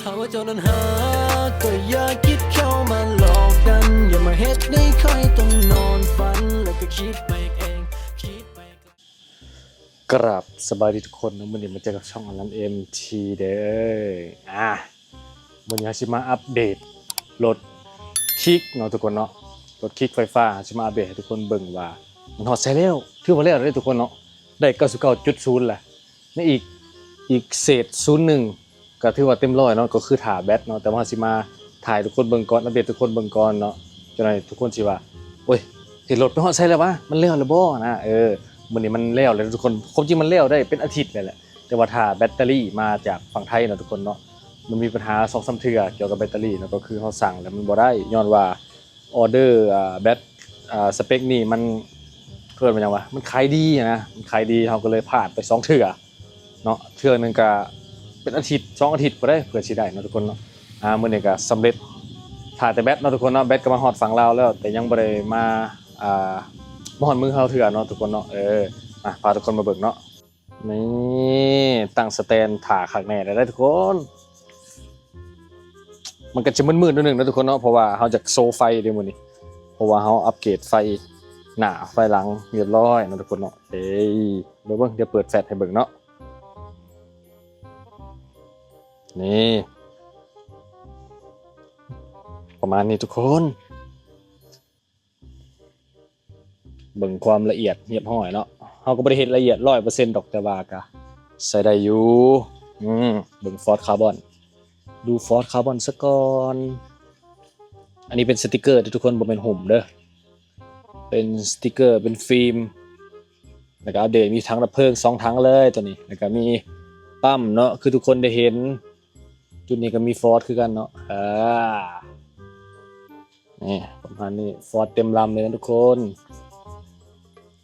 ຫາກວ່າເຈົ້ານັ້ນຮັກ ກໍຢ່າຄິດເຂົ້າມາຫຼອກກັນ ຢ່າມາເຮັດໃຫ້ຂ້ອຍຕ້ອງນອນຝັນ ແລ້ວກໍຄິດໄປເອງ ຄິດໄປໄກ. ກະລາບສະບາຍດີທຸກຄົນເນາະ, ມື້ນີ້ມາເຈີກັບຊ່ອງອາລັນ ເອັມ ທີ ເດີ. ອາ ມື້ນີ້ເຮົາຊິມາອັບເດດລົດຄິກເນາະທຸກຄົນເນາະ, ລົດຄິກໄຟຟ້າ. ເຮົາຊິມາອັບເດດໃຫ້ທຸກຄົນເບິ່ງວ່າມັນຮອດໃສແລ້ວ, ຖືວ່າແລ້ວເດ້ທຸກຄົນເນາະ, ໄດ້ເກົ້າສິບເກົ້າຈຸດສູນລະ. ໃນອີກ ອີກເສດສູນໜຶ່ງ ກໍຖືວ່າເຕັມຮ້ອຍເນາະ, ກໍຄືຖ້າແບັດເນາະ. ແຕ່ວ່າເຮົາຊິມາຖ່າຍໃຫ້ທຸກຄົນເບິ່ງກ່ອນ, ອັບເດດທຸກຄົນເບິ່ງກ່ອນເນາະ. ຈັກໜ່ອຍທຸກຄົນຊິວ່າ ໂອ້ຍ ເຮັດລົດໄປຮອດໃສແລ້ວວະ? ມັນແລ້ວແລ້ວບໍ່ນະ? ເອີ ມື້ນີ້ມັນແລ້ວແລ້ວທຸກຄົນ. ຄວາມຈິງມັນແລ້ວໄດ້ເປັນອາທິດແລ້ວແຫຼະ, ແຕ່ວ່າຖ້າແບັດເຕີຣີມາຈາກຝັ່ງໄທເນາະທຸກຄົນເນາະ, ມັນມີບັນຫາສອງສາມເທື່ອກ່ຽວກັບແບັດເຕີຣີເນາະ, ກໍຄືເຮົາສັ່ງແລ້ວມັນບໍ່ໄດ້ ຍ້ອນວ່າ ອໍເດີ ອ່າ ແບັດ ອ່າ ສະເປັກນີ້ມັນ ເອີ້ນວ່າຫຍັງວະ ມັນຂາຍດີນະ, ມັນຂາຍດີ ເຮົາກໍເລີຍພາດໄປສອງເທື່ອເນາະ. ເທື່ອໜຶ່ງກະເປັນອາທິດ ສອງອາທິດພຸ້ນໃດ ເພື່ອຊິໄດ້ເນາະທຸກຄົນເນາະ. ອ່າ ມື້ນີ້ກະສຳເລັດ ຖ້າແຕ່ແບັດເນາະທຸກຄົນເນາະ, ແບັດກໍມາຮອດຝັ່ງລາວແລ້ວ ແຕ່ຍັງບໍ່ໄດ້ມາ ອ່າ ມາຮອດມືເຮົາເທື່ອເນາະທຸກຄົນເນາະ. ເອີ ມາ ພາທຸກຄົນມາເບິ່ງເນາະ. ນີ້ ຕັ້ງສະແຕນຖ້າຄັກແນ່ແລ້ວເດ້ທຸກຄົນ. ມັນກໍຈະມືດໆໜ້ອຍໜຶ່ງນະທຸກຄົນເນາະ, ເພາະວ່າເຮົາຢາກໂຊໄຟເດ້ມື້ນີ້, ເພາະວ່າເຮົາອັບເກຣດໄຟໜ້າໄຟຫຼັງຮຽບຮ້ອຍນະທຸກຄົນເນາະ. ເອີຍ ເບິ່ງໆ ດຽວເປີດແຟລດໃຫ້ເບິ່ງເນາະ. ນີ້ ປະມານນີ້ທຸກຄົນ. ເບິ່ງຄວາມລະອຽດຮຽບຮ້ອຍເນາະ, ເຮົາກໍບໍ່ໄດ້ເຮັດລະອຽດຮ້ອຍເປີເຊັນດອກ, ແຕ່ວ່າກໍໃຊ້ໄດ້ຢູ່. ອືມ ເບິ່ງຟອດຄາບອນ, ດູຟອດຄາບອນຊະກ່ອນ. ອັນນີ້ເປັນສະຕິກເກີເດີທຸກຄົນ, ບໍ່ແມ່ນຫຸ້ມເດີ, ເປັນສະຕິກເກີ ເປັນຟິມ. ແລ້ວກໍອັບເດດ ມີຖັງດັບເພີງສອງຖັງເລີຍຕົວນີ້, ແລ້ວກໍມີປ້ຳເນາະ ຄືທຸກຄົນໄດ້ເຫັນ. ຈຸດນີ້ກໍມີຟອດຄືກັນເນາະ. ເອີ ນີ້ປະມານນີ້ ຟອດເຕັມລຳເລີຍນະທຸກຄົນ.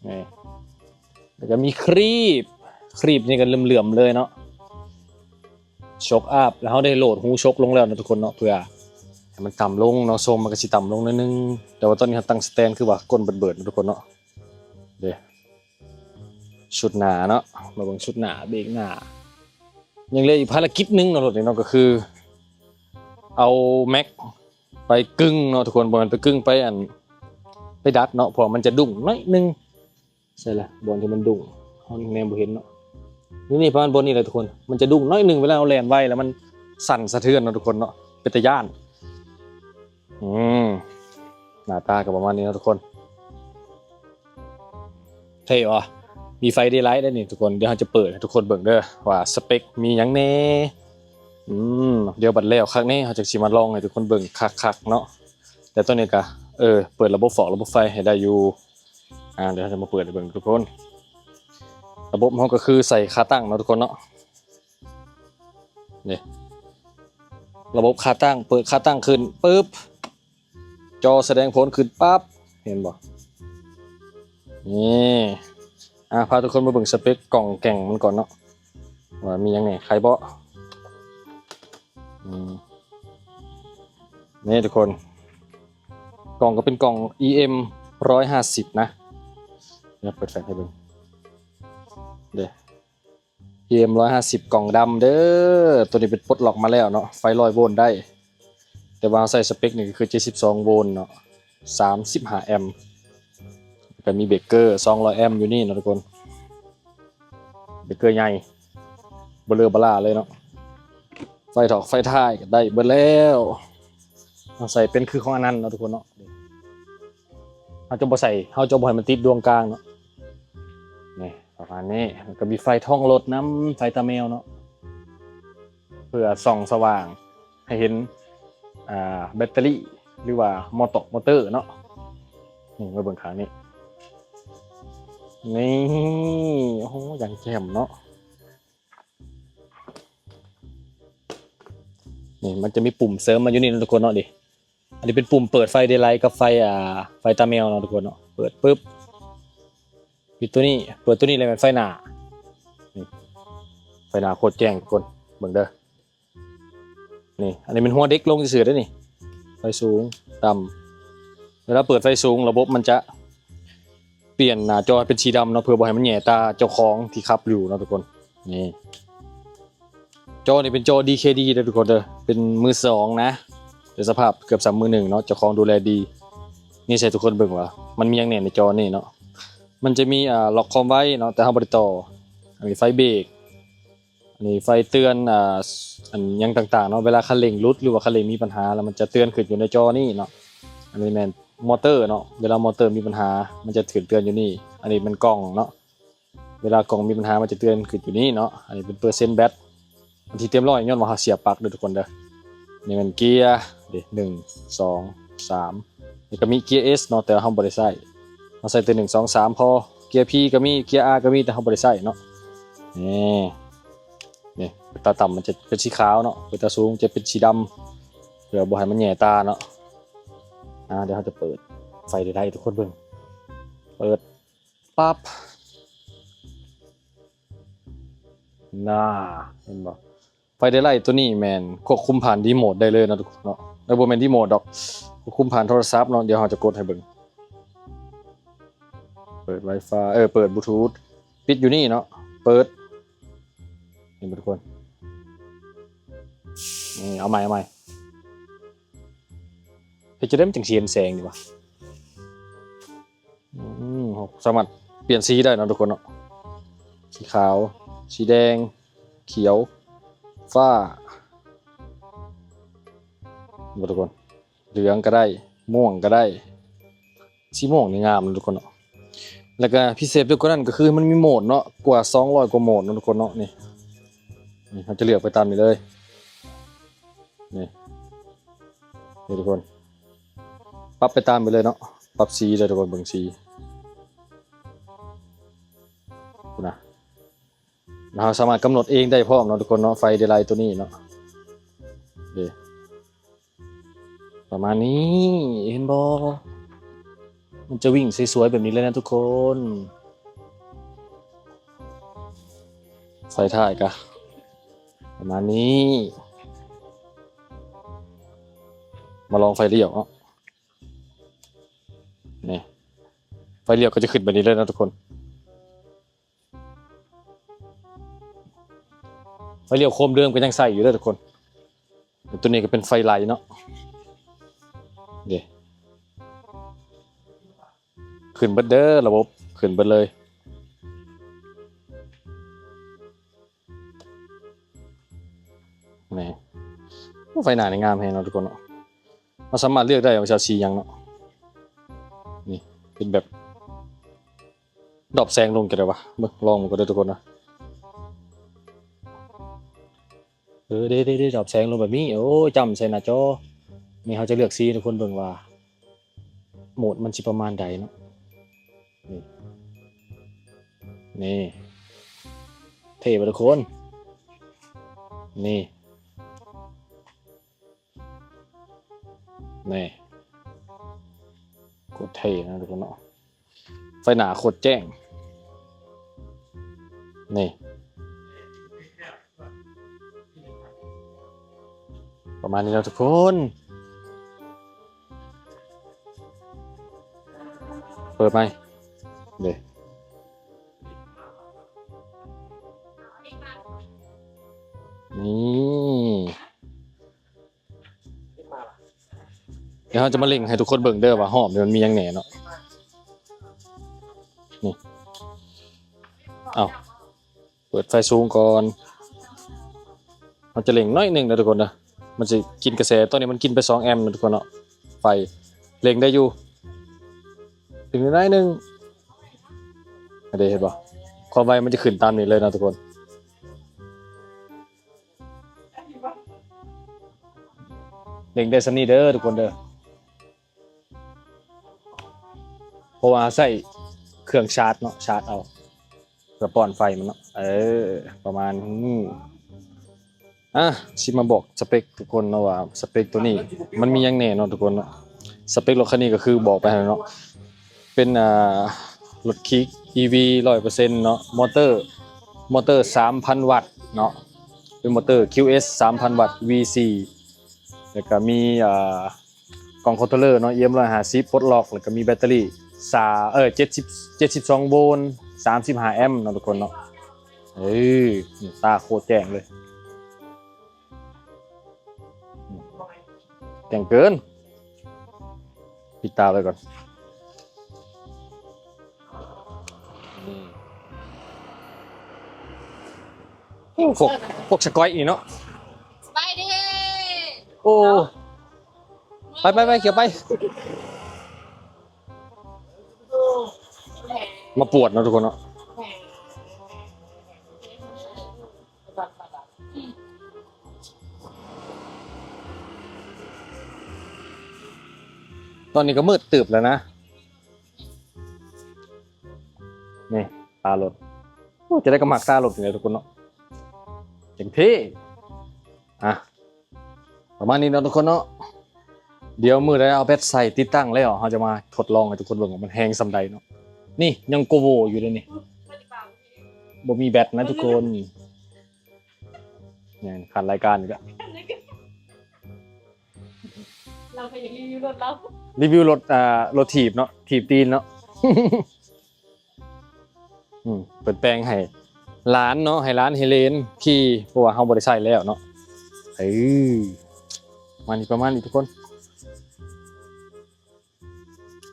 ນີ້ ແລ້ວກໍມີຄຣີບ, ຄຣີບນີ້ກໍເຫຼື້ອມໆເລີຍເນາະ, ໂຊກອັບ. ແລ້ວເຮົາໄດ້ໂຫຼດຮູໂຊກລົງແລ້ວນະທຸກຄົນເນາະ, ເພື່ອໃຫ້ມັນຕ່ຳລົງເນາະ, ຊົງມັນກໍຊິຕ່ຳລົງໜ້ອຍໜຶ່ງ. ແຕ່ວ່າຕອນນີ້ເຮົາຕັ້ງສະແຕນ ຄືວ່າກົ້ນເບີດໆນະທຸກຄົນເນາະ. ເດ້ ຊຸດໜ້າເນາະ, ມາເບິ່ງຊຸດໜ້າ ເບກໜ້າ. ຍັງເຫຼືອອີກພາລະກິດໜຶ່ງເນາະ ລົດນີ້ເນາະ, ກໍຄືເອົາແມັກໄປກຶ້ງເນາະທຸກຄົນ, ບໍ່ແມ່ນໄປກຶ້ງ ໄປອັນ ໄປດັດເນາະ, ເພາະວ່າມັນຈະດຸ້ງໜ້ອຍໜຶ່ງ. ໃສ່ລະ ບ່ອນທີ່ມັນດຸ້ງ ເຮົາແນມບໍ່ເຫັນເນາະ. ນີ້ໆ ປະມານບ່ອນນີ້ແຫຼະທຸກຄົນ, ມັນຈະດຸ້ງໜ້ອຍໜຶ່ງ ເວລາເຮົາແລ່ນໄວແລ້ວມັນສັ່ນສະເທືອນເນາະທຸກຄົນເນາະ, ເປັນຕາຢ້ານ. ອືມ ໜ້າຕາກໍປະມານນີ້ເນາະທຸກຄົນ. ເທ່ບໍ່? ມີໄຟເດໄລໄດ້ນີ້ທຸກຄົນ. ດຽວເຮົາຈະເປີດໃຫ້ທຸກຄົນເບິ່ງເດີວ່າສະເປັກມີຫຍັງແດ່. ອືມ ດຽວບັດແລ້ວຄັກນີ້ ເຮົາຈັ່ງຊິມາລອງໃຫ້ທຸກຄົນເບິ່ງຄັກໆເນາະ. ແຕ່ຕອນນີ້ກະ ເອີ ເປີດລະບົບຟອກລະບົບໄຟໃຫ້ໄດ້ຢູ່. ອ່າ ດຽວເຮົາຈະມາເປີດໃຫ້ເບິ່ງທຸກຄົນ. ລະບົບເຮົາກໍຄືໃສ່ຂາຕັ້ງເນາະທຸກຄົນເນາະ. ນີ້ ລະບົບຂາຕັ້ງ, ເປີດຂາຕັ້ງຂຶ້ນປຶບ ຈໍສະແດງຜົນຂຶ້ນປັບ, ເຫັນບໍ່? ນີ້ ອ່າ ພາທຸກຄົນມາເບິ່ງສະເປັກກ່ອງແກ່ງມັນກ່ອນເນາະ ວ່າມີຫຍັງແດ່. ໄຄເບາະ ອືມ ນີ້ທຸກຄົນ, ກ່ອງກໍເປັນກ່ອງ ອີເອັມ ຮ້ອຍຫ້າສິບນະ. ດຽວເປີດແຟລດໃຫ້ເບິ່ງເດີ. ອີເອັມ ຮ້ອຍຫ້າສິບ ກ່ອງດຳເດີ. ຕົວນີ້ເປັນປົດລັອກມາແລ້ວເນາະ, ໄຟຮ້ອຍໂວນໄດ້, ແຕ່ວ່າເຮົາໃສ່ສະເປັກນີ້ກໍຄືເຈັດສິບສອງໂວນເນາະ, ສາມສິບຫ້າແອມ. ແລ້ວກໍມີເບຣກເກີສອງຮ້ອຍແອມຢູ່ນີ້ເນາະທຸກຄົນ, ເບຣກເກີໃຫຍ່ເບີເລີເບີລ່າເລີຍເນາະ. ໄຟຖອກໄຟທ້າຍກໍໄດ້ເບິດແລ້ວ. ເຮົາໃສ່ເປັນຄືຂອງອັນນັ້ນເນາະທຸກຄົນເນາະ. ເຮົາຈະບໍ່ໃສ່ ເຮົາຈະບໍ່ໃຫ້ມັນຕິດດວງກາງເນາະ. ນີ້ ປະມານນີ້. ແລ້ວກໍມີໄຟທ້ອງລົດນຳ, ໄຟຕາແມວເນາະ, ເພື່ອສ່ອງສະຫວ່າງໃຫ້ເຫັນ ອ່າ ແບັດເຕີຣີ ຫຼືວ່າມໍເຕີເນາະ. ນີ້ ມາເບິ່ງຂ້າງນີ້. ນີ້ ໂອ້ໂຫ ຢ່າງແຈ່ມເນາະ. ນີ້ ມັນຈະມີປຸ່ມເສີມມາຢູ່ນີ້ເນາະທຸກຄົນເນາະ. ນີ້ ອັນນີ້ເປັນປຸ່ມເປີດໄຟເດໄລກັບໄຟ ອ່າ ໄຟຕາແມວເນາະທຸກຄົນເນາະ. ເປີດປຶບ ປິດຕົວນີ້, ເປີດຕົວນີ້ແລ້ວແມ່ນໄຟໜ້າ. ນີ້ ໄຟໜ້າໂຄດແຈ້ງທຸກຄົນ, ເບິ່ງເດີ. ນີ້ ອັນນີ້ແມ່ນຫົວເດັກລົງຊື່ໆເດ້ນີ້, ໄຟສູງ ຕ່ຳ. ເວລາເປີດໄຟສູງ ລະບົບມັນຈະປ່ຽນໜ້າຈໍໃຫ້ເປັນສີດຳເນາະ, ເພື່ອບໍ່ໃຫ້ມັນແຫຍຕາເຈົ້າຂອງທີ່ຂັບຢູ່ເນາະທຸກຄົນ. ນີ້ ຈໍນີ້ເປັນຈໍດີເຄດີເດີທຸກຄົນເດີ ເປັນມືສອງນະ ເປັນສະພາບເກືອບສ່ຳມືໜຶ່ງເນາະ ເຈົ້າຂອງດູແລດີ. ນີ້ໃຫ້ທຸກຄົນເບິ່ງວ່າມັນມີຫຍັງແດ່ໃນຈໍນີ້ເນາະ. ມັນຈະມີ ອ່າ ລັອກຄວາມໄວເນາະ ແຕ່ເຮົາບໍ່ໄດ້ຕໍ່. ອັນນີ້ໄຟເບກ ອັນນີ້ໄຟເຕືອນ ອ່າ ອັນຫຍັງຕ່າງໆເນາະ ເວລາຄັນເລັ່ງຫຼຸດ ຫຼືວ່າຄັນເລັ່ງມີບັນຫາ ແລ້ວມັນຈະເຕືອນຂຶ້ນຢູ່ໃນຈໍນີ້ເນາະ. ອັນນີ້ແມ່ນມໍເຕີເນາະ ເວລາມໍເຕີມີບັນຫາ ມັນຈະຂຶ້ນເຕືອນຢູ່ນີ້. ອັນນີ້ແມ່ນກ່ອງເນາະ ເວລາກ່ອງມີບັນຫາ ມັນຈະເຕືອນຂຶ້ນຢູ່ນີ້ເນາະ. ອັນນີ້ເປັນເປີເຊັນແບັດ ອັນທີ່ເຕັມຮ້ອຍ ຍ້ອນວ່າເຮົາສຽບປລັກເດີທຸກຄົນເດີ. ນີ້ແມ່ນເກຍເດ ໜຶ່ງ ສອງ ສາມ ແລ້ວກໍມີເກຍເອສເນາະ ແຕ່ວ່າເຮົາບໍ່ໄດ້ໃຊ້ ເຮົາໃຊ້ແຕ່ ໜຶ່ງ ສອງ ສາມ ພໍ. ເກຍພີກໍມີ ເກຍອາກໍມີ ແຕ່ເຮົາບໍ່ໄດ້ໃຊ້ເນາະ. ນີ້ ນີ້ ເວລາຕ່ຳມັນຈະເປັນສີຂາວເນາະ ເວລາສູງຈະເປັນສີດຳ ເພື່ອບໍ່ໃຫ້ມັນແຫຍ່ຕາເນາະ. ອ່າ ດຽວເຮົາຈະເປີດໄຟໄດ້ໃຫ້ທຸກຄົນເບິ່ງ ເປີດ ປັບ ນ່າ ເຫັນບໍ່? ໄຟເດໄລຕົວນີ້ແມ່ນຄວບຄຸມຜ່ານຣີໂມດໄດ້ເລີຍເນາະທຸກຄົນເນາະ. ເອີ ບໍ່ແມ່ນຣີໂມດດອກ ຄວບຄຸມຜ່ານໂທລະສັບເນາະ. ດຽວເຮົາຈະກົດໃຫ້ເບິ່ງ ເປີດໄວຟາຍ ເອີ ເປີດບລູທູດ ປິດຢູ່ນີ້ເນາະ ເປີດ ເຫັນບໍ່ທຸກຄົນ? ນີ້ ເອົາໃໝ່ ເອົາໃໝ່ ເຮັດຈັ່ງໃດມັນຈັ່ງຊິເຫັນແສງນີ້ຫວາ? ອືມ ເຮົາສາມາດປ່ຽນສີໄດ້ເນາະທຸກຄົນເນາະ ສີຂາວ ສີແດງ ຂຽວ ຟ້າ ເຫັນບໍ່ທຸກຄົນ? ເຫຼືອງກໍໄດ້ ມ່ວງກໍໄດ້. ສີມ່ວງນີ້ງາມເນາະທຸກຄົນເນາະ. ແລ້ວກໍພິເສດໄປກວ່ານັ້ນກໍຄືມັນມີໂໝດເນາະ ກວ່າສອງຮ້ອຍກວ່າໂໝດເນາະທຸກຄົນເນາະ. ນີ້ ນີ້ເຮົາຈະເລືອກໄປຕາມນີ້ເລີຍ ນີ້ ນີ້ທຸກຄົນ ປັບໄປຕາມໄປເລີຍເນາະ ປັບສີເດີທຸກຄົນ ເບິ່ງສີ ພຸ້ນນະ. ເຮົາສາມາດກຳນົດເອງໄດ້ພ້ອມເນາະທຸກຄົນເນາະ ໄຟເດໄລຕົວນີ້ເນາະ ເດ ປະມານນີ້ ເຫັນບໍ່? ມັນຈະວິ່ງສວຍໆແບບນີ້ເລີຍນະທຸກຄົນ. ໄຟທ້າຍກະປະມານນີ້ ມາລອງໄຟລ້ຽວເນາະ ນີ້ ໄຟລ້ຽວກໍຈະຂຶ້ນແບບນີ້ເລີຍນະທຸກຄົນ. ໄຟລ້ຽວໂຄມເດີມກໍຍັງໃຊ້ຢູ່ເດີທຸກຄົນ. ຕົວນີ້ກໍເປັນໄຟໄຫຼເນາະ ເດ ຂຶ້ນເບິດເດີ ລະບົບຂຶ້ນເບິດເລີຍ ນີ້. ໂອ້ ໄຟໜ້ານີ້ງາມແຮງເນາະທຸກຄົນເນາະ. ເຮົາສາມາດເລືອກໄດ້ວ່າຈະເອົາສີຫຍັງເນາະ. ນີ້ເປັນແບບດອບແສງລົງຈັ່ງໃດວະ ເບິ່ງ ລອງເບິ່ງກ່ອນເດີທຸກຄົນນະ. ເອີ ເດ້ໆໆ ດອບແສງລົງແບບນີ້ ໂອ້ ຈ້ຳໃສ່ໜ້າຈໍ. ນີ້ເຮົາຈະເລືອກສີໃຫ້ທຸກຄົນເບິ່ງວ່າໂໝດມັນຊິປະມານໃດເນາະ. ນີ້ ນີ້ ເທ່ບໍ່ທຸກຄົນ? ນີ້ ນີ້ ໂຄດເທ່ນະທຸກຄົນເນາະ. ໄຟໜ້າໂຄດແຈ້ງ ນີ້ ປະມານນີ້ເນາະທຸກຄົນ. ເປີດໃໝ່ເດ້ ນີ້. ດຽວເຮົາຈະມາເລັ່ງໃຫ້ທຸກຄົນເບິ່ງເດີວ່າຮອບນີ້ມັນມີຫຍັງແດ່ເນາະ. ນີ້ ເອົ້າ ເປີດໄຟສູງກ່ອນ ເຮົາຈະເລັ່ງໜ້ອຍໜຶ່ງເດີທຸກຄົນເດີ ມັນຊິກິນກະແສ. ຕອນນີ້ມັນກິນໄປສອງແອມນະທຸກຄົນເນາະ ໄຟເລັ່ງໄດ້ຢູ່ ອີກໜ້ອຍໜຶ່ງ ເດ້ ເຫັນບໍ່? ຄວາມໄວມັນຈະຂຶ້ນຕາມນີ້ເລີຍນະທຸກຄົນ. ເລັ່ງໄດ້ສ່ຳນີ້ເດີທຸກຄົນເດີ ເພາະວ່າເຮົາໃຊ້ເຄື່ອງຊາດເນາະ ຊາດເອົາ ເພື່ອປ້ອນໄຟມັນເນາະ. ເອີ ປະມານນີ້. ອ່ະ ຊິມາບອກສະເປັກທຸກຄົນເນາະ ວ່າສະເປັກໂຕນີ້ມັນມີຫຍັງແດ່ເນາະທຸກຄົນເນາະ. ສະເປັກລົດຄັນນີ້ກໍຄືບອກໄປຫັ້ນແຫຼະເນາະ ເປັນ ອ່າ ລົດຄີກ ອີ ວີ ຮ້ອຍເປີເຊັນເນາະ. ມໍເຕີ ມໍເຕີສາມພັນວັດເນາະ ເປັນມໍເຕີ ຄິວ ເອັສ ສາມພັນວັດ ວີ ສີ່ ແລ້ວກໍມີ ອ່າ ກ່ອງຄອນໂທລເລີເນາະ ອີ ເອັມ ຮ້ອຍຫ້າສິບ ປົດລັອກ ແລ້ວກໍມີແບັດເຕີຣີ ສາ ເອີ ເຈັດສິບ ເຈັດສິບສອງໂວນ ສາມສິບຫ້າແອມນະທຸກຄົນເນາະ. ເອີ ຕາໂຄດແຈ້ງເລີຍ. ແຈ້ງເກີນ. ປິດຕາໄວ້ກ່ອນ. ໂອ້ ພວກ ພວກສະກອຍນີ້ເນາະ. ສະບາຍດີ. ໂອ້ ໄປ ໄປ ໄປ ຂຽວໄປ. ມາປວດເນາະທຸກຄົນເນາະ. ຕອນນີ້ກໍມືດເຕີບແລ້ວນະ. ນີ້ ຕາລົດ. ໂອ້ ຈະໄດ້ກໍມັກຕາລົດນີ້ແຫຼະທຸກຄົນເນາະ. ເຕັມທີ່. ອ່ະ ປະມານນີ້ເນາະທຸກຄົນເນາະ. ດຽວມື້ໃດເອົາແບັດໃສ່ຕິດຕັ້ງແລ້ວ ເຮົາຈະມາທົດລອງໃຫ້ທຸກຄົນເບິ່ງວ່າມັນແຮງສ່ຳໃດເນາະ. ນີ້ຍັງໂກໂວຢູ່ເດ້ນີ້. ບໍ່ມີແບັດນະທຸກຄົນ. ແມ່ນ ຂັດລາຍການອີກລະ. ລາວກໍຢາກຣີວິວລົດລາວ. ຣີວິວລົດ ອ່າ ລົດຖີບເນາະ, ຖີບຕີນເນາະ. ອືມ ເພິ່ນແປງໃຫ້ຫຼານເນາະ, ໃຫ້ຫຼານໃຫ້ເລນຂີ່ ເພາະວ່າເຮົາບໍ່ໄດ້ໃຊ້ແລ້ວເນາະ. ເອີ ປະມານນີ້ ປະມານນີ້ທຸກຄົນ.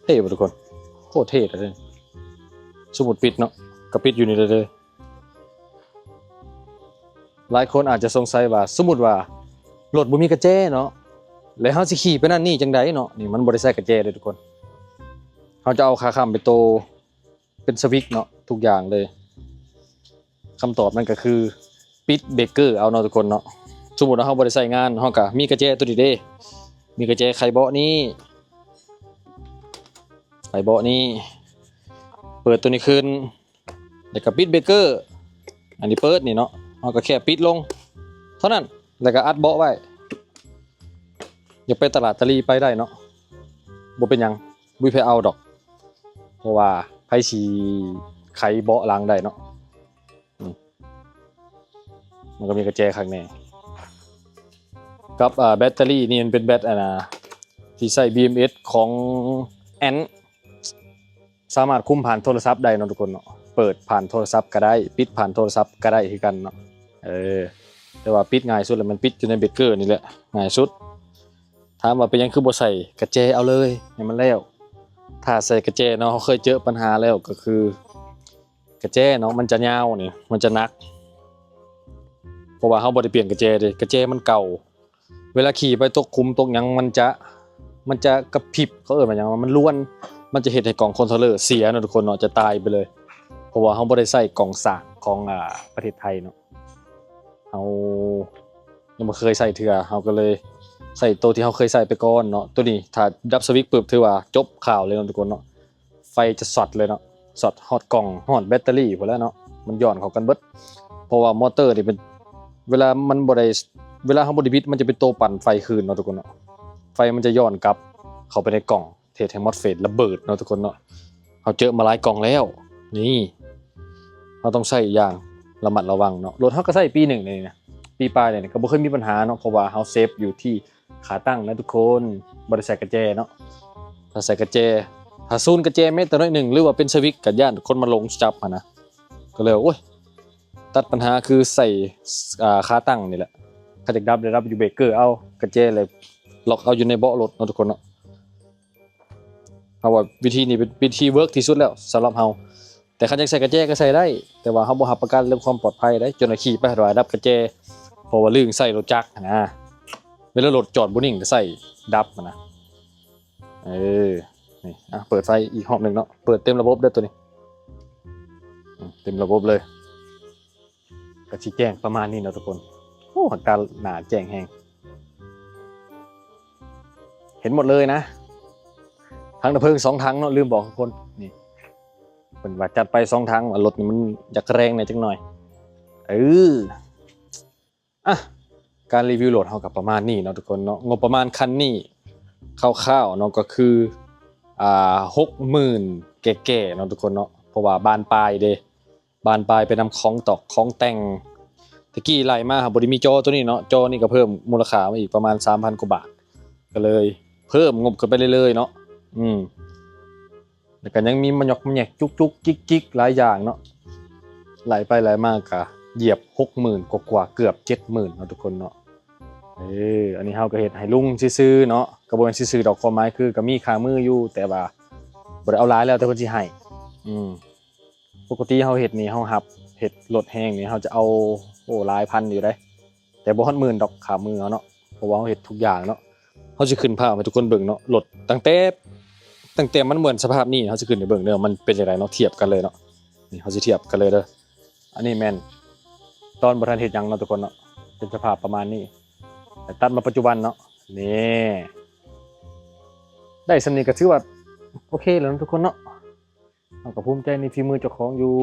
ເທ່ບໍ່ທຸກຄົນ? ໂຄດເທ່ເລີຍ. ສົມມຸດປິດເນາະ ກໍປິດຢູ່ນີ້ເລີຍ. ຫຼາຍຄົນອາດຈະສົງໄສວ່າ ສົມມຸດວ່າລົດບໍ່ມີກະແຈເນາະ ແລ້ວເຮົາຊິຂີ່ໄປນັ້ນນີ້ຈັ່ງໃດເນາະ? ນີ້ມັນບໍ່ໄດ້ໃຊ້ກະແຈເດ້ທຸກຄົນ. ເຮົາຈະເອົາຂາຄ້ຳເປັນໂຕ ເປັນສະວິດເນາະ ທຸກຢ່າງເລີຍ. ຄຳຕອບນັ້ນກໍຄື ປິດເບຣກເກີເອົາເນາະທຸກຄົນເນາະ. ສົມມຸດວ່າເຮົາບໍ່ໄດ້ໃຊ້ງານ ເຮົາກໍມີກະແຈໂຕນີ້ເດ້ ມີກະແຈໄຂເບາະນີ້ ໄຂເບາະນີ້ ເປີດໂຕນີ້ຂຶ້ນ ແລ້ວກໍປິດເບຣກເກີ. ອັນນີ້ເປີດນີ້ເນາະ ເຮົາກໍແຄ່ປິດລົງເທົ່ານັ້ນ ແລ້ວກໍອັດເບາະໄວ້. ຢາກໄປຕະຫຼາດຕະລີໄປໄດ້ເນາະ ບໍ່ເປັນຫຍັງ ບໍ່ມີໃຜເອົາດອກ ເພາະວ່າໃຜຊິໄຂເບາະຫຼັງໄດ້ເນາະ. ອືມ ມັນກໍມີກະແຈຄັກແນ່ ກັບ ອ່າ ແບັດເຕີຣີນີ້ ມັນເປັນແບັດ ອັນນ່າ ທີ່ໃຊ້ ບີເອັມເອັສ ຂອງ ແອັນ ສາມາດຄຸມຜ່ານໂທລະສັບໄດ້ເນາະທຸກຄົນເນາະ. ເປີດຜ່ານໂທລະສັບກໍໄດ້ ປິດຜ່ານໂທລະສັບກໍໄດ້ຄືກັນເນາະ. ເອີ ແຕ່ວ່າປິດງ່າຍສຸດແລ້ວ ມັນປິດຢູ່ໃນເບຣກເກີນີ້ແຫຼະ ງ່າຍສຸດ. ຖາມວ່າເປັນຫຍັງຄືບໍ່ໃສ່ກະແຈເອົາເລີຍໃຫ້ມັນແລ້ວ? ຖ້າໃສ່ກະແຈເນາະ ເຮົາເຄີຍເຈີບັນຫາແລ້ວ ກໍຄືກະແຈເນາະ ມັນຈະຍາວນີ້ ມັນຈະໜັກ. ເພາະວ່າເຮົາບໍ່ໄດ້ປ່ຽນກະແຈເດ້ ກະແຈມັນເກົ່າ. ເວລາຂີ່ໄປຕົກຂຸມຕົກຫຍັງ ມັນຈະ ມັນຈະກະພິບ ເຂົາເອີ້ນວ່າຫຍັງ ມັນລວນ ມັນຈະເຮັດໃຫ້ກ່ອງຄອນໂທລເລີເສຍເນາະທຸກຄົນເນາະ ຈະຕາຍໄປເລີຍ. ເພາະວ່າເຮົາບໍ່ໄດ້ໃຊ້ກ່ອງສ້າງຂອງ ອ່າ ປະເທດໄທເນາະ ເຮົາຍັງບໍ່ເຄີຍໃຊ້ເທື່ອ ເຮົາກໍເລີຍໃຊ້ໂຕທີ່ເຮົາເຄີຍໃຊ້ໄປກ່ອນເນາະ. ໂຕນີ້ຖ້າດັບສະວິດປຶບ ຖືວ່າຈົບຂ່າວເລີຍເນາະທຸກຄົນເນາະ. ໄຟຈະຊັອດເລີຍເນາະ ຊັອດຮອດກ່ອງ ຮອດແບັດເຕີຣີພຸ້ນແຫຼະເນາະ ມັນຍ້ອນເຂົ້າກັນເບິດ. ເພາະວ່າມໍເຕີນີ້ເປັນ ເວລາມັນບໍ່ໄດ້ ເວລາເຮົາບໍ່ໄດ້ບິດ ມັນຈະເປັນໂຕປັ່ນໄຟຄືນເນາະທຸກຄົນເນາະ. ໄຟມັນຈະຍ້ອນກັບເຂົ້າໄປໃນກ່ອງ ເຮັດໃຫ້ມອສເຟດລະເບີດເນາະທຸກຄົນເນາະ. ເຮົາເຈີມາຫຼາຍກ່ອງແລ້ວ ນີ້ ເຮົາຕ້ອງໃຊ້ຢ່າງລະມັດລະວັງເນາະ. ລົດເຮົາກໍໃຊ້ປີໜຶ່ງນີ້ນະ ປີປາຍນີ້ນະ ກໍບໍ່ເຄີຍມີບັນຫາເນາະ ເພາະວ່າເຮົາເຊບຢູ່ທີ່ ຂາຕັ້ງນະທຸກຄົນ ບໍ່ໄດ້ໃສ່ກະແຈເນາະ. ຖ້າໃສ່ກະແຈ ຖ້າສູນກະແຈແມ້ແຕ່ໜ້ອຍໜຶ່ງ ຫຼືວ່າເປັນສະວິດ ກໍຢ້ານຄົນມາຫຼົງຈັບຫັ້ນນະ. ກໍເລີຍ ໂອ້ຍ ຕັດບັນຫາຄືໃສ່ ອ່າ ຂາຕັ້ງນີ້ແຫຼະ. ຄັນຢາກດັບໄດ້ດັບຢູ່ເບຣກເກີເອົາ ກະແຈແລ້ວລັອກເອົາຢູ່ໃນເບາະລົດເນາະທຸກຄົນເນາະ. ເຮົາວ່າວິທີນີ້ເປັນວິທີເວີກທີ່ສຸດແລ້ວສຳລັບເຮົາ. ແຕ່ຄັນຢາກໃສ່ກະແຈກໍໃສ່ໄດ້ ແຕ່ວ່າເຮົາບໍ່ຮັບປະກັນເລື່ອງຄວາມປອດໄພເດ້ ຈົນວ່າຂີ່ໄປຫາດວ່າດັບກະແຈ ເພາະວ່າລືມໃສ່ລົດຈັກຫັ້ນນະ. ເວລາລົດຈອດບໍ່ນິ່ງກໍໃສ່ດັບຫັ້ນນະ. ເອີ ນີ້ ອ່ະ ເປີດໄຟອີກຮອບໜຶ່ງເນາະ ເປີດເຕັມລະບົບເດີໂຕນີ້ ອືມ ເຕັມລະບົບເລີຍ. ກໍຊິແຈ້ງປະມານນີ້ເນາະທຸກຄົນ. ໂອ້ ຫາກຕາໜ້າແຈ້ງແຮງ ເຫັນໝົດເລີຍນະ. ຖັງດັບເພີງສອງຖັງເນາະ ລືມບອກທຸກຄົນ ນີ້ ເພິ່ນວ່າຈັດໄປສອງຖັງ ວ່າລົດນີ້ມັນຢາກແຮງແດ່ຈັກໜ້ອຍ. ເອີ ອ່ະ ການຣີວິວລົດເຮົາກໍປະມານນີ້ເນາະທຸກຄົນເນາະ. ງົບປະມານຄັນນີ້ຄ່າວໆເນາະ ກໍຄື ອ່າ ຫົກໝື່ນແກ່ໆເນາະທຸກຄົນເນາະ ເພາະວ່າບານປາຍເດ້ ບານປາຍໄປນຳຂອງຕອກຂອງແຕ່ງ. ແຕ່ກີ້ໄລ່ມາຫາບໍ່ໄດ້ມີຈໍໂຕນີ້ເນາະ ຈໍນີ້ກໍເພີ່ມມູນລະຄ່າມາອີກປະມານສາມພັນກວ່າບາດ ກໍເລີຍເພີ່ມງົບຂຶ້ນໄປເລື້ອຍໆເນາະ. ອືມ ແລ້ວກໍຍັງມີມະຫຍອກມະແຫຍກຈຸກໆຈິກໆຫຼາຍຢ່າງເນາະ. ໄລ່ໄປໄລ່ມາກໍຢຽບຫົກໝື່ນກວ່າໆ ເກືອບເຈັດໝື່ນເນາະທຸກຄົນເນາະ. ເອີ ອັນນີ້ເຮົາກໍເຮັດໃຫ້ລຸງຊື່ໆເນາະ ກໍບໍ່ແມ່ນຊື່ໆດອກ ຄວາມໝາຍຄືກໍມີຄ່າມືຢູ່ ແຕ່ວ່າບໍ່ໄດ້ເອົາຫຼາຍ ແລ້ວແຕ່ເພິ່ນຊິໃຫ້. ອືມ ປົກກະຕິເຮົາເຮັດນີ້ ເຮົາຮັບເຮັດລົດແຮງນີ້ ເຮົາຈະເອົາ ໂອ້ ຫຼາຍພັນຢູ່ເດ້ ແຕ່ບໍ່ຮອດໝື່ນດອກ ຄ່າມືເຮົາເນາະ ເພາະວ່າເຮົາເຮັດທຸກຢ່າງເນາະ. ເຮົາຊິຂຶ້ນພາບໃຫ້ທຸກຄົນເບິ່ງເນາະ ລົດຕັ້ງແຕ່ ຕັ້ງແຕ່ມັນເໝືອນສະພາບນີ້ ເຮົາຊິຂຶ້ນໃຫ້ເບິ່ງເດີ ມັນເປັນຈັ່ງໃດເນາະ ທຽບກັນເລີຍເນາະ. ນີ້ ເຮົາຊິທຽບກັນເລີຍເດີ. ອັນນີ້ແມ່ນຕອນບໍ່ທັນເຮັດຫຍັງເນາະທຸກຄົນເນາະ ເປັນສະພາບປະມານນີ້. ແຕ່ຕັດມາປັດຈຸບັນເນາະ ນີ້ ໄດ້ສ່ຳນີ້ກໍຖືວ່າໂອເຄແລ້ວເນາະທຸກຄົນເນາະ. ເຮົາກໍພູມໃຈໃນຝີມືເຈົ້າຂອງຢູ່.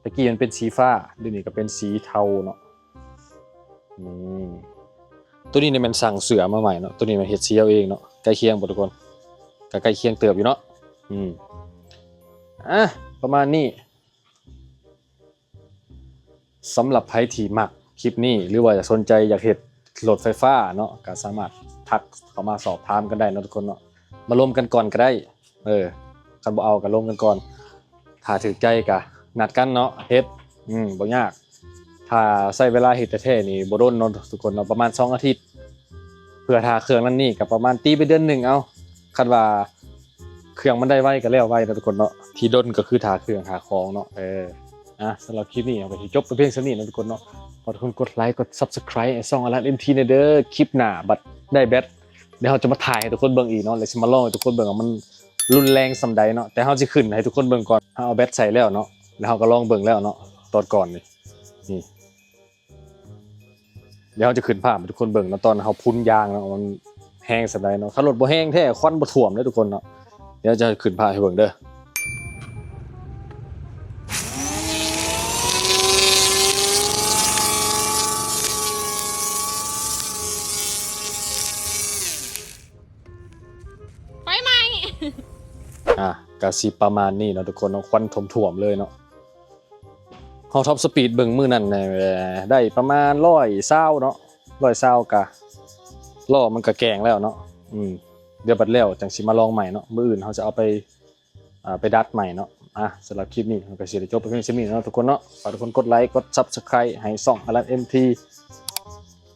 ແຕ່ກີ້ມັນເປັນສີຟ້າ ດຽວນີ້ກໍເປັນສີເທົາເນາະ. ອືມ ໂຕນີ້ນີ້ແມ່ນສັ່ງເສື້ອມາໃໝ່ເນາະ ໂຕນີ້ແມ່ນເຮັດສີເອົາເອງເນາະ. ໃກ້ຄຽງບໍ່ທຸກຄົນ? ກໍໃກ້ຄຽງເຕີບຢູ່ເນາະ. ອືມ ອ່ະ ປະມານນີ້. ສຳລັບໃຜທີ່ມັກຄລິບນີ້ ຫຼືວ່າຢາກສົນໃຈຢາກເຮັດລົດໄຟຟ້າເນາະ ກໍສາມາດທັກເຂົ້າມາສອບຖາມກັນໄດ້ເນາະທຸກຄົນເນາະ. ມາລົມກັນກ່ອນກໍໄດ້ ເອີ ຄັນບໍ່ເອົາກໍລົມກັນກ່ອນ ຖ້າຖືກໃຈກໍນັດກັນເນາະເຮັດ. ອືມ ບໍ່ຍາກ ຖ້າໃຊ້ເວລາເຮັດແທ້ໆນີ້ບໍ່ດົນເນາະທຸກຄົນເນາະ ປະມານສອງອາທິດ ເພື່ອຖ້າເຄື່ອງນັ້ນນີ້ກໍປະມານ ຕີເປັນເດືອນໜຶ່ງເອົາ ຄັນວ່າເຄື່ອງມັນໄດ້ໄວກໍແລ້ວໄວເນາະທຸກຄົນເນາະ. ທີ່ດົນກໍຄືຖ້າເຄື່ອງຖ້າຂອງເນາະ. ເອີ ອ່ະ ສຳລັບຄລິບນີ້ເຮົາກໍຊິຈົບໄປພຽງສ່ຳນີ້ເນາະທຸກຄົນເນາະ. ຝາກທຸກຄົນກົດໄລກົດ Subscribe ໃຫ້ຊ່ອງ ອາລັດ ເອັມທີ ແດ່ເດີ. ຄລິບໜ້າບັດໄດ້ແບັດ ດຽວເຮົາຈະມາຖ່າຍໃຫ້ທຸກຄົນເບິ່ງອີກເນາະ ແລະຊິມາລອງໃຫ້ທຸກຄົນເບິ່ງວ່າມັນຮຸນແຮງສ່ຳໃດເນາະ. ແຕ່ເຮົາຊິຂຶ້ນໃຫ້ທຸກຄົນເບິ່ງກ່ອນ ເຮົາເອົາແບັດໃສ່ແລ້ວເນາະ ແລ້ວເຮົາກໍລອງເບິ່ງແລ້ວເນາະ ຕອນກ່ອນນີ້ ນີ້ ດຽວເຮົາຈະຂຶ້ນພາບໃຫ້ທຸກຄົນເບິ່ງເນາະ ຕອນເຮົາພຸ້ນຢາງເນາະ ວ່າມັນແຮງສ່ຳໃດເນາະ. ຄັນລົດບໍ່ແຮງແທ້ ຄວັນບໍ່ຖ້ວມເດ້ທຸກຄົນເນາະ. ດຽວຈະຂຶ້ນພາບໃຫ້ເບິ່ງເດີ. ໄຟໄໝ້ ອ່ະ ກະຊິປະມານນີ້ເນາະທຸກຄົນເນາະ ຄວັນຖ້ວມໆເລີຍເນາະ. ເຮົາທັອບສະປີດເບິ່ງມື້ນັ້ນ ເອີ ໄດ້ປະມານຮ້ອຍຊາວເນາະ ຮ້ອຍຊາວກະ ລໍ້ມັນກະແກງແລ້ວເນາະ. ອືມ ດຽວບັດແລ້ວຈັ່ງຊິມາລອງໃໝ່ເນາະ ມື້ອື່ນເຮົາຈະເອົາໄປ ອ່າ ໄປດັດໃໝ່ເນາະ. ອ່ະ ສຳລັບຄລິບນີ້ເຮົາກໍຊິໄດ້ຈົບໄປພຽງສ່ຳນີ້ເນາະທຸກຄົນເນາະ. ຝາກທຸກຄົນກົດໄລກົດ Subscribe ໃຫ້ຊ່ອງ ອາລັດ ເອັມທີ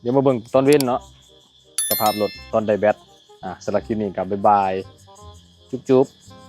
ດຽວມາເບິ່ງຕອນເວັນເນາະ ສະພາບລົດຕອນໄດ້ແບັດ. ອ່າ ສຳລັບຄລິບນີ້ກໍບາຍບາຍ ຈຸບໆ.